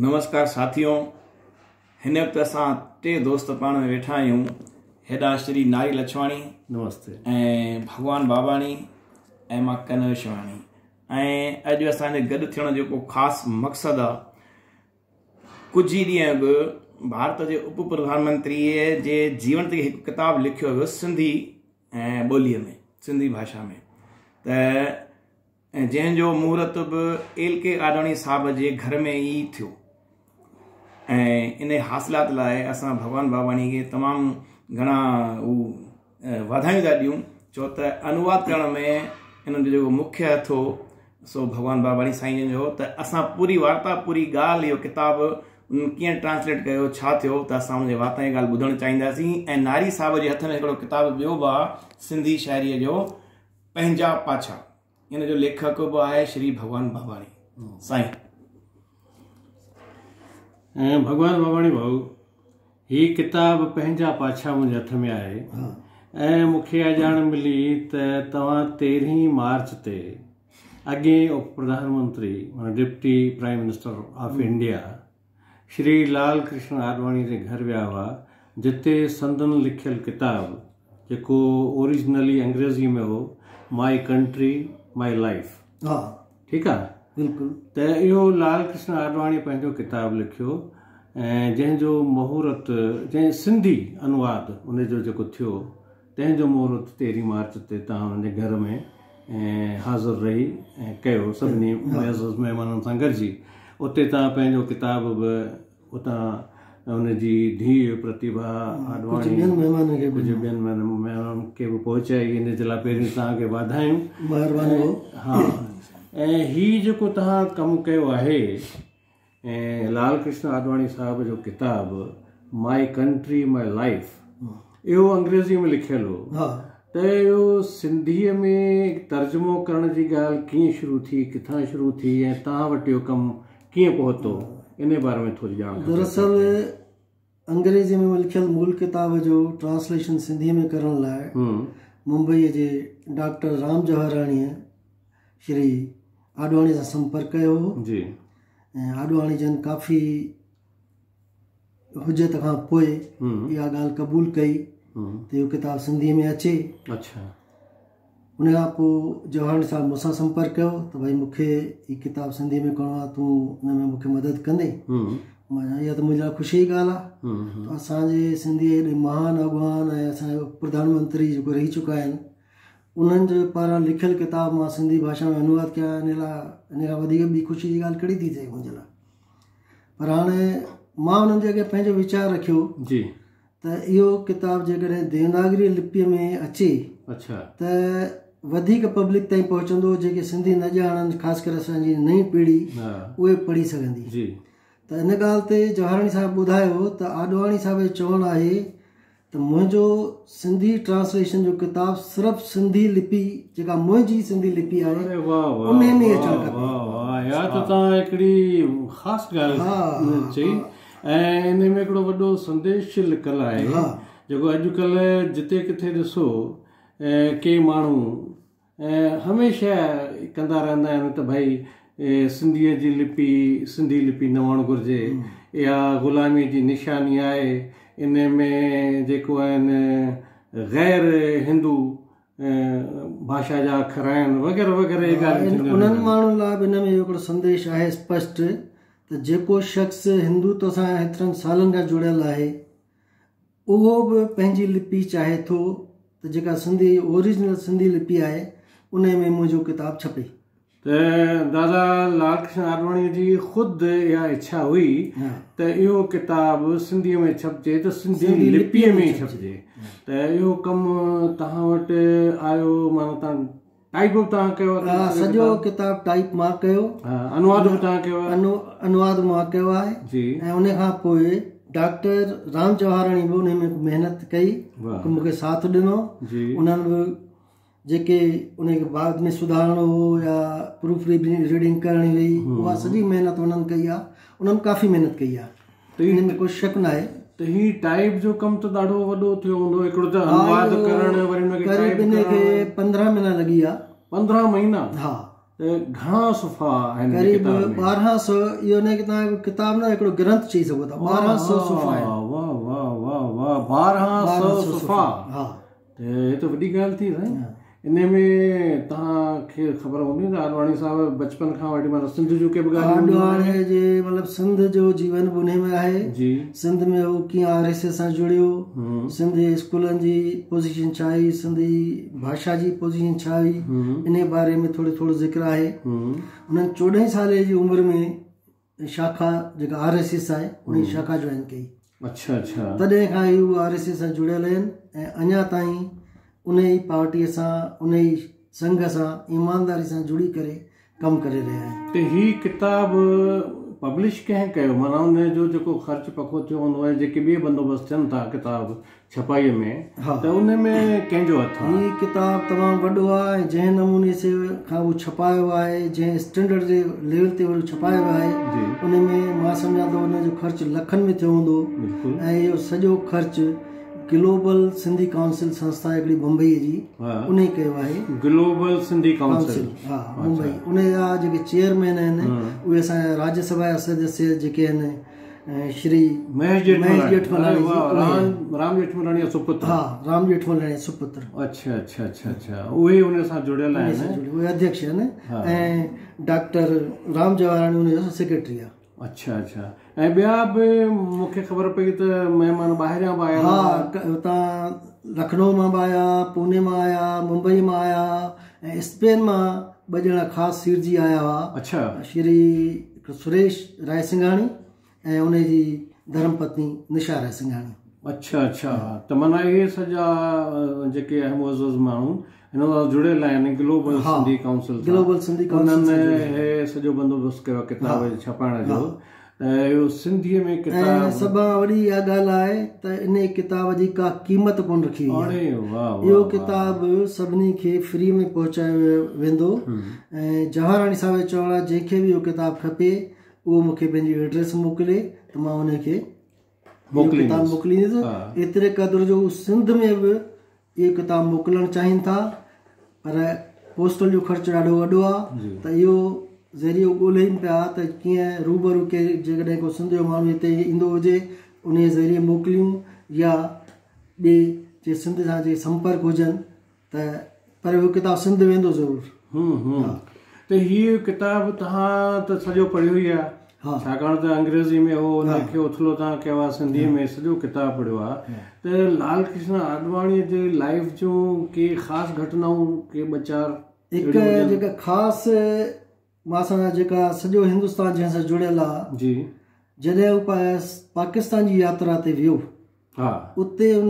نمسڪار ساٿيو هن وقت اسان ٽي دوست پاڻ ۾ ويٺا آهيون هيڏانهن شري ناري لڇواڻي نمستي ۽ ڀڳوان باباڻي ۽ مان ڪنور شواڻي ۽ اڄ اسان جي گڏ ٿيڻ جو ڪو خاص مقصد آ ڪجهه ئي ڏينهن اڳ ڀارت جي اپ پرڌان منتري جي جيون تي هڪ ڪتاب لکيو ويو سنڌي ٻوليء ۾ سنڌي ڀاشا ۾ ته ۽ جنهن جو مهورت به ايل ڪي آڏواڻي صاحب جي گهر ۾ ئي ٿيو ۽ ان حاصلات لاء اسان ڀڳوان باباڻي کي تمام گهڻا هو واڌايون ٿا ڏيون ڇو ته انواد ڪرڻ ۾ انهن جو جيڪو مکيه هٿ هو سو ڀڳوان باباڻي سائين جن جو هو ته اسان پوري وارتا پوري ڳالهه اهو ڪتاب انهن ڪيئن ٽرانسليٽ ڪيو ڇا ٿيو ته اسان ان جي واتان ئي ڳالهه ٻڌڻ چاهينداسين ۽ ناري صاحب جي هٿ ۾ هڪڙو ڪتاب ٻيو به آهي سنڌي شاعريء جو پنهنجا پاڇا ان جو ليکڪ به آهي شري ڀڳوان باباڻي سائين. ۽ ڀڳوان باباڻي ڀائو هي ڪتاب پنهنجا پاڇا منهنجي هٿ ۾ آهي ۽ مون کي اها ڄاڻ ملي ته توهان تيرهين مارچ تي اڳئين اپ پرڌان منتري معنيٰ deputy prime minister of India Shri Lal Krishna Advani جي گهر ويا هئا، جتي سندن لکيل ڪتاب، جيڪو اوريجنلي انگريزيء ۾ هو، مائي ڪنٽري، مائي لائيف. ها. ٺيڪ آ. بلڪل. ته اهو لال ڪرشن آڏواڻيء پنهنجو ڪتاب لکيو ۽ جنهن جو مهورت، جنهن سنڌي انواد ان جو جيڪو ٿيو، تنهن جو مهورت تيرهين مارچ تي توهان انهن جي گهر ۾ حاضر رهي ۽ ڪيو سڀني معزز مهمانن سان گڏجي اتي توهان پنهنجو ڪتاب به اتان ان جي ڌيء پرتيڀا آڏواڻي ڪجهه ٻين مهمانن کي به پهچائي ان جي لاء پهرين توهان کي واڌايون مهرباني ها ۽ هي جيڪو توهان ڪم ڪيو آهي ۽ لال ڪرشن آڏواڻي صاحب جو ڪتاب مائي ڪنٽري مائي لائيف اهو انگريزيء ۾ لکيل هو ته اهو سنڌيء ۾ ترجمو ڪرڻ جي ڳالهه ڪيئن شروع ٿي، ڪٿان شروع ٿي ۽ توهان وٽ اهو ڪم ڪيئن پهتو، انهي باري ۾ ٿوري ڄاڻ کپي. دراصل انگريزيء ۾ لکيل مول ڪتاب جو ٽرانسليشن سنڌيء ۾ ڪرڻ لاء ممبئيء جي ڊاڪٽر رام جواهراڻيء شري آڏواڻي سان سمپرڪ ڪيو هو جي ۽ آڏواڻي جن ڪافي حجت کان پوء اها ڳالهه قبول ڪئي ته اهو ڪتاب سنڌيء ۾ اچي. اڇا. ان کان پوء جواهراڻي صاحب مون سان سمپرڪ ڪيو ته ڀائي مون کي هي ڪتاب سنڌيء ۾ ڪرڻو آهي تون ان ۾ مون کي مدد ڪندين؟ مان چيو اها ته منهنجي لاء خوشيء جي ڳالهه آهي ته اسان جي سنڌيء جي ايڏي مهان اڳواڻ ۽ اسان جو پرڌان منتري جيڪو رهي چڪا آهن انهن جي پاران لکيل ڪتاب مان سنڌي ڀاشا ۾ انواد ڪيا ان لاء ان کان وڌيڪ ٻي خوشي جي ڳالهه ڪهڙي ٿي ٿئي منهنجي لاء پر هاڻي مان انهن جي اڳيان پنهنجو ويچار رکيو جي ته اهو ڪتاب جيڪڏهن ديوناگري لپيء ۾ اچي اڇا ته وڌيڪ پبلڪ تائين پهچندو جيڪي سنڌي نه ڄاڻن خاص ڪري اسان جي نئين پيڙهي اهي پڙهي سگهندي جي ته ان ڳالهه تي جواهراڻي صاحب ٻڌايو ته آڏواڻي صاحب جو چوڻ آهي ته منهنجو سنڌي ٽرانسليشن جو ڪتاب صرف سنڌي لپي جيڪا منهنجي سنڌي لپي آهي اري واه واه انهي ۾ اچڻ کپي. واه واه اها ته توهان هڪڙي خاص ڳالهه چئي ۽ انهي ۾ هڪڙو وڏو سنديش لڪل آهي جيڪو اڄڪلهه جتي ڪٿي ڏسو ڪي ماڻهو ۽ هميشه ڪندا رهندا آهن ته ڀائي سنڌيء جي لپي سنڌي لپي نه هئڻ گهرجي اها غلاميء جي نشاني آهي ان ۾ جيڪو آهن غير هندو ڀاشا جا اکر آهن وغيره وغيره اهي ڳالهيون ٿينديون انهن ماڻهن لاء به ان ۾ هڪڙو سنديش آهي اسپشٽ ته جيڪو شخص هندوتو سان هيترن سالن کان جڙيل آهي اهو به پنهنجي لپي چاهي ٿو ته جيڪا سنڌي اوريجنل سنڌي لپي آهي انهي ۾ منهنجو ڪتاب ڇپي. ته دادا لال ڪرشن آڏواڻيء جي خود اها اڇا هئي ته اهو ڪتاب سنڌيء ۾ ڇپجي ته سنڌي لپيء ۾ ئي ڇپجي ته اهو ڪم توهان وٽ آيو معنيٰ توهان ٽائيپ به توهان ڪيو آهي؟ ها سڄو ڪتاب ٽائيپ مان ڪيو. ها انواد به توهان ڪيو آهي؟ انواد مان ڪيو آهي. جي. ۽ ان کان پوء ڊاڪٽر رام جواهراڻي به ان ۾ محنت ڪئي مون کي ساٿ ڏنو. جي. انهن به جيڪي ان کي بعد ۾ سڌارڻو هو يا پروف ريڊنگ ڪرڻي هئي اها سڄي محنت انهن ڪئي آهي انهن ڪافي محنت ڪئي آهي. ته ان ۾ ڪو شڪ ناهي. ته هي ٽائيپ جو ڪم ته ڏاڍو وڏو ٿيو هوندو هڪڙو ته انواد ڪرڻ وري ان کي ٽائيپ قريب ان کي 15 مهينا لڳي ويا. 15 مهينا؟ ها. ته گهڻا صفحا آهن هن قريب ڪتاب ۾؟ 1200، اهو نه ڪي توهان هڪ ڪتاب نه هڪڙو گرنٿ چئي سگهو ٿا، 1200 صفحا آهن. واهه واهه واهه واهه، 1200 صفحا. ها. ته هي ته وڏي ڳالهه ٿي سائين. انهي ۾ توهان کي خبر هوندي ته آڏواڻي صاحب بچپن کان وٺي معنيٰ سنڌ جون ڪي به ڳالهيون هونديون آهن. آڏواڻي جي مطلب سنڌ جو جيون به انهي ۾ آهي. سنڌ ۾ هو ڪيئن آر ايس ايس سان جڙيو، سنڌ جي اسڪولن جي پوزيشن ڇا هئي، سنڌي ڀاشا جي پوزيشن ڇا هئي، انهي باري ۾ ٿورو ٿورو ذڪر آهي. انهن 14 سالي جي عمر ۾ شاخا جيڪا آر ايس ايس آهي ان جي شاخا جوائن ڪئي. اڇا اڇا. تڏهن کان ئي هو آر ايس ايس سان جڙيل آهن ۽ اڃا تائين ان ئي پارٽيء سان، ان ئي سنگهه سان ايمانداري سان جڙي ڪري ڪم ڪري رهيا آهن. ته هي ڪتاب پبلش ڪنهن ڪيو؟ معنيٰ ان جو جيڪو خرچ پکو ٿيو هوندو ۽ جيڪي ٻئي بندوبست ٿين ٿا ڪتاب ڇپائيء ۾ ته ان ۾ ڪنهن جو هٿ آهي؟ هي ڪتاب تمام وڏو آهي ۽ جنهن نموني سي کان هو ڇپايو آهي، جنهن اسٽينڊرڊ جي ليول تي اهو ڇپايو آهي، ان ۾ مان سمجهان ٿو ان جو خرچ لکن ۾ ٿيو هوندو. ۽ اهو سڄو خرچ گلوبل سنڌي ڪائونسل سنسٿا هڪڙي بمبئيء جي انهي ڪيو آهي. Global Sindhi council. ها، ممبئي. ان جا جيڪي چيئرمين آهن اهي اسان جا راجيه سڀا جا سدسيه جيڪي آهن شري مهيش ڄيٺملاڻي، رام ڄيٺملاڻي جو سپتر. ها، رام ڄيٺملاڻي جو سپتر. اڇا اڇا اڇا اڇا، اهي ان سان جڙيل آهن. اهي اڌيڪش آهن ۽ ڊاڪٽر رام جواهراڻي ان جو سيڪريٽري آهي. اڇا اڇا، ۽ ٻيا به مون کي خبر پئي ته مهمان ٻاهريان به آيا. ها، هتان لکنؤ مان به آيا، پوني مان آيا، ممبئي مان آيا ۽ اسپين مان ٻه ڄڻا خاص سيڙجي آيا هئا. شري سريش رائسنگهاڻي ۽ ان جي ڌرم پتني نشا رائسنگهاڻي. اڇا اڇا، ته معنيٰ اهي سڄا جيڪي اهم معزز ماڻهو هن سان جڙيل آهن گلوبل سنڌي ڪائونسل سان، گلوبل سنڌي ڪائونسل انهن هي سڄو بندوبست ڪيو آهي ڪتاب ڇپائڻ جو. ته اهو سنڌيء ۾ ڪتاب. ۽ سڀ کان وڏي اها ڳالهه آهي ته ان ڪتاب جي ڪا قيمت ڪونه رکي وئي آهي. اهو ڪتاب سڀني کي فري ۾ پهچايو ويندو ۽ جواهراڻي صاحب جو چوڻ آهي جنهن کي به اهو ڪتاب کپي اهو مون کي پنهنجي ايڊريس موڪلي ته مان ان کي ڪتاب موڪليندس. ايتري قدر جو هو سنڌ ۾ به اهو ڪتاب موڪلڻ چاهين ٿا پر پوسٽل جو خرچ ڏاڍو وڏو آهي ته اهو ذريعو ڳولهين پيا ته ڪيئن روبرو ڪي جيڪڏهن ڪو سنڌ جو ماڻهو هتي ايندو هجي ان جي ذريعي موڪليون يا ٻئي جي سنڌ سان جي سمپرڪ هجن ته پر اهو ڪتاب سنڌ ويندو ضرور. ته هي ڪتاب توهان ته سڄو پڙهيو ئي آهي، ڇاڪاڻ ته انگريزي ۾ هو ان کي اٿلو توهان ڪيو آهي، سنڌي ۾ سڄو ڪتاب پڙهيو آهي ته لال ڪرشن آڏواڻيء جي لائيف جون ڪي خاص گهٽنائون ڪي ٻه چار هڪ جيڪا خاص مان سمجهان جيڪا سڄو هندستان جنهن سان جڙيل آهي، جڏهن هو پاڪستان جي ياترا تي ويو، اتي ان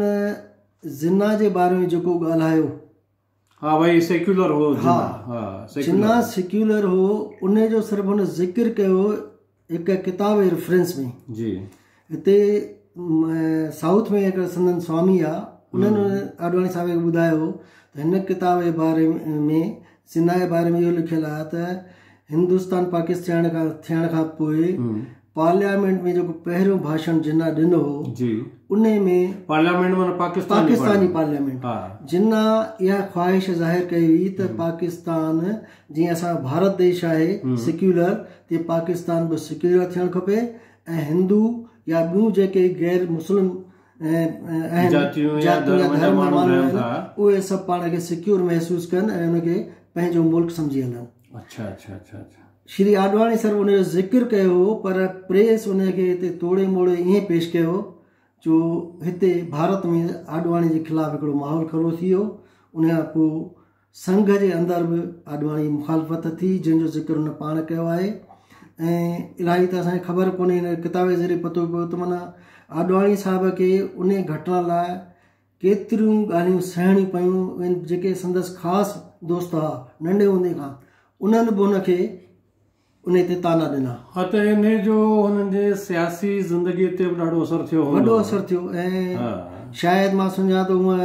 زنا جي باري ۾ جيڪو ڳالهايو، ها ڀائي سيڪيولر هو، ها جنا سيڪيولر هو، ان جو صرف هن ذڪر ڪيو هڪ ڪتاب جي ريفرنس ۾. هتي سائوٿ ۾ هڪ سندن سوامي آ، انهن آڏواڻي صاحب کي ٻڌايو ته هن ڪتاب جي باري ۾ زنا جي باري ۾ اهو لکيل آ ته هندستان پاڪستان ٿيڻ کان پوء پارليامينٽ ۾ جيڪو پهريون ڀاشڻ جنا ڏنو هو، ان ۾ پارليامينٽ معنيٰ پاڪستان جي پارليامينٽ، جنا اها خواهش ظاهر ڪئي هئي ته پاڪستان جيئن اسان ڀارت ديش آهي سيڪيولر، تيئن پاڪستان به سيڪيولر ٿيڻ کپي ۽ هندو يا ٻيون جيڪي غير مسلم آهن جاتيون يا ڌرم جا ماڻهو آهن، اهي سڀ پاڻ کي سيڪيور محسوس ڪن ۽ ان کي پنهنجو ملڪ سمجهي هلن. اڇا اڇا اڇا اڇا. شري آڏواڻي صرف ان جو ذڪر ڪيو هو پر پريس ان کي هتي توڙي موڙي ائين پيش ڪيو جو هتي ڀارت ۾ آڏواڻي جي خلاف هڪڙو ماحول کڙو ٿي ويو. ان کان پوء سنگهه جي اندر به آڏواڻي جي مخالفت ٿي جنهن جو ذڪر هن پاڻ ڪيو آهي ۽ الاهي ته اسان کي خبر ڪونهي، هن ڪتاب جي ذريعي پتو پيو ته معنيٰ آڏواڻي صاحب کي ان گهٽنا لاء ڪيتريون ڳالهيون سهڻيون پيون. جيڪي سندس خاص دوست هئا ننڍي هوندي کان، انهن به هن کي انهي تي طعنا ڏنا. ها ته انهي جو هنن جي سياسي زندگي تي به ڏاڍو اثر ٿيو هوندو. وڏو اثر ٿيو ۽ شايد مان سمجهان ٿو هونء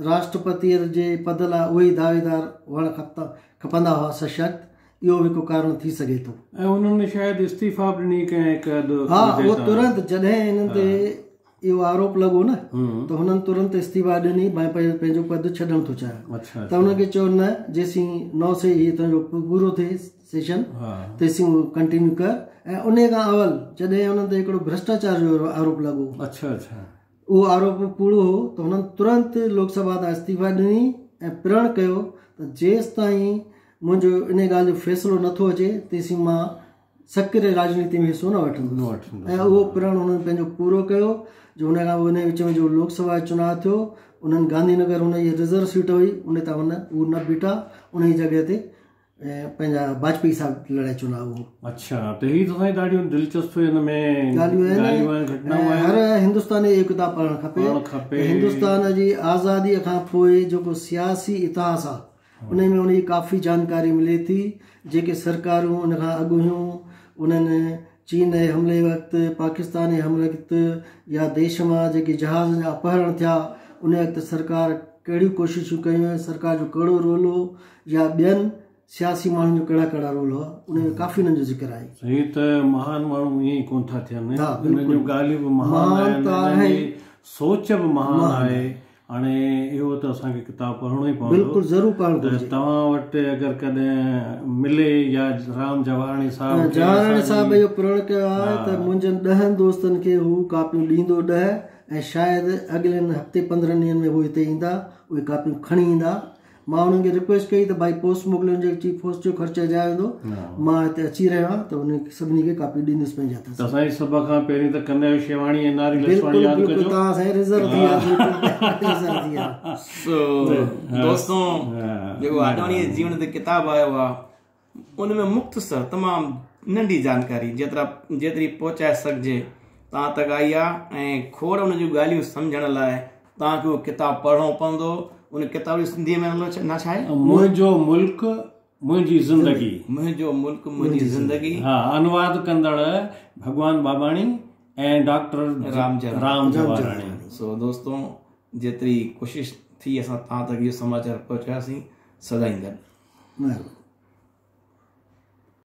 راشٽرپتيء جي پد لاء اهي ئي دعويدار هئڻ کپندا هئا سشڪت، اهو به هڪ ڪارڻ ٿي سگهي ٿو. ۽ انهن شايد استعيفا به ڏني ڪنهن هڪ اڌ ها، اهو ترنت جڏهن هنن تي اهو آروپ لڳو نه ته هنن ترنت استعيفا ڏني مان پنهنجو پد ڇڏڻ ٿو چاهيان ته هنن کي چيو نه جيسين نو سي هي تنهنجو پورو ٿئي سيشن تيسين ڪنٽينيو ڪر ۽ ان کان اول جڏهن هنن تي هڪڙو ڀرشٽاچار جو آروپ لڳو اڇا اڇا اهو آروپ ڪوڙو هو ته هنن ترنت لوڪ سڀا تان استعيفا ڏني ۽ پرڻ ڪيو ته جيستائين منهنجو ان ڳالهه جو فيصلو نٿو اچي تيسين مان سڪريه راڄنيتي ۾ حصو نه وٺندس ۽ اهو پرڻ هنن پنهنجو پورو ڪيو جو ان کان پوء ان وچ ۾ جو لوڪ سڀا جو چناء ٿيو انهن گانڌي نگر هن جي رزرو سيٽ هئي ان تان هن هو نه بيٺا ان جي جڳهه تي پنهنجا باجپئي صاحب لڙائي چناء اهو. اڇا ته هي ته سائين ڏاڍيون دلچسپ هن ۾ ڳالهيون آهن گهٽنائون آهن هر هندستاني اهو ڪتاب پڙهڻ کپي هندستان جي آزادي کان پوء جيڪو سياسي اتهاس آهي ان ۾ ان جي ڪافي جانڪاري ملي ٿي جيڪي سرڪارون ان کان اڳ هيون انهن چين جي حملي وقت پاڪستان جي حملي وقت يا ديش مان جيڪي جهازن جا اپهرڻ ٿيا ان وقت سرڪار ڪهڙيون ڪوششون ڪيون سرڪار جو ڪهڙو رول هو يا ٻين سياسي ماڻهن جو ڪهڙا ڪهڙا رول هئا ان ۾ ڪافي انهن جو ذڪر آهي. هي ته مهان ماڻهو ائين ئي ڪونه ٿا ٿين انهن جون ڳالهيون به مهان آهن انهن جي سوچ به مهان آهي هاڻي اهو ته اسان کي ڪتاب پڙهڻو ئي پوندو. بلڪل ضرور پڙهڻ گهرجي. ته توهان وٽ اگر ڪڏهن ملي يا رام جواهراڻي صاحب کي جواهراڻي صاحب اهو پرڻ ڪيو آهي ته منهنجن ڏهن دوستن کي هو ڪاپيون ڏيندو 10 ۽ شايد اڳلين هفتي 15 ڏينهن ۾ هو هتي ايندا اهي ڪاپيون کڻي ايندا مان انهن کي رڪويسٽ ڪئي ته ڀائي پوسٽ موڪليو جي چي پوسٽ جو خرچ اجايو ويندو مان هتي اچي رهيو آهيان ته انهن سڀني کي ڪاپيون ڏيندس پنهنجي هٿ سان. ته سائين سڀ کان پهرين ته ڪنيو شيواڻي ۽ ناري لڇواڻي ياد ڪجو. بلڪل توهان سائين ريزرو ٿي ويا بلڪل ريزرو ٿي ويا. سو دوستو جيڪو آڏواڻي جي جيون تي ڪتاب آيو آهي ان ۾ مختصر تمام ننڍي جانڪاري جيترا جيتري پهچائي سگهجي توهان تڪ آئي آهي ۽ کوڙ ان جون ڳالهيون سمجهڻ لاء توهان کي اهو ڪتاب پڙهڻو پوندو. ان ڪتاب جو سنڌيء ۾ نالو ڇا آهي؟ منهنجو ملڪ منهنجي زندگي. منهنجو ملڪ منهنجي زندگي. ها، انواد ڪندڙ ڀڳوان ٻاٻاڻي ۽ ڊاڪٽر رام جواهراڻي. سو دوستو جيتري ڪوشش ٿي اسان توهان تڪ اهو سماچار پهچاياسين. سدائين گڏ. مهرباني.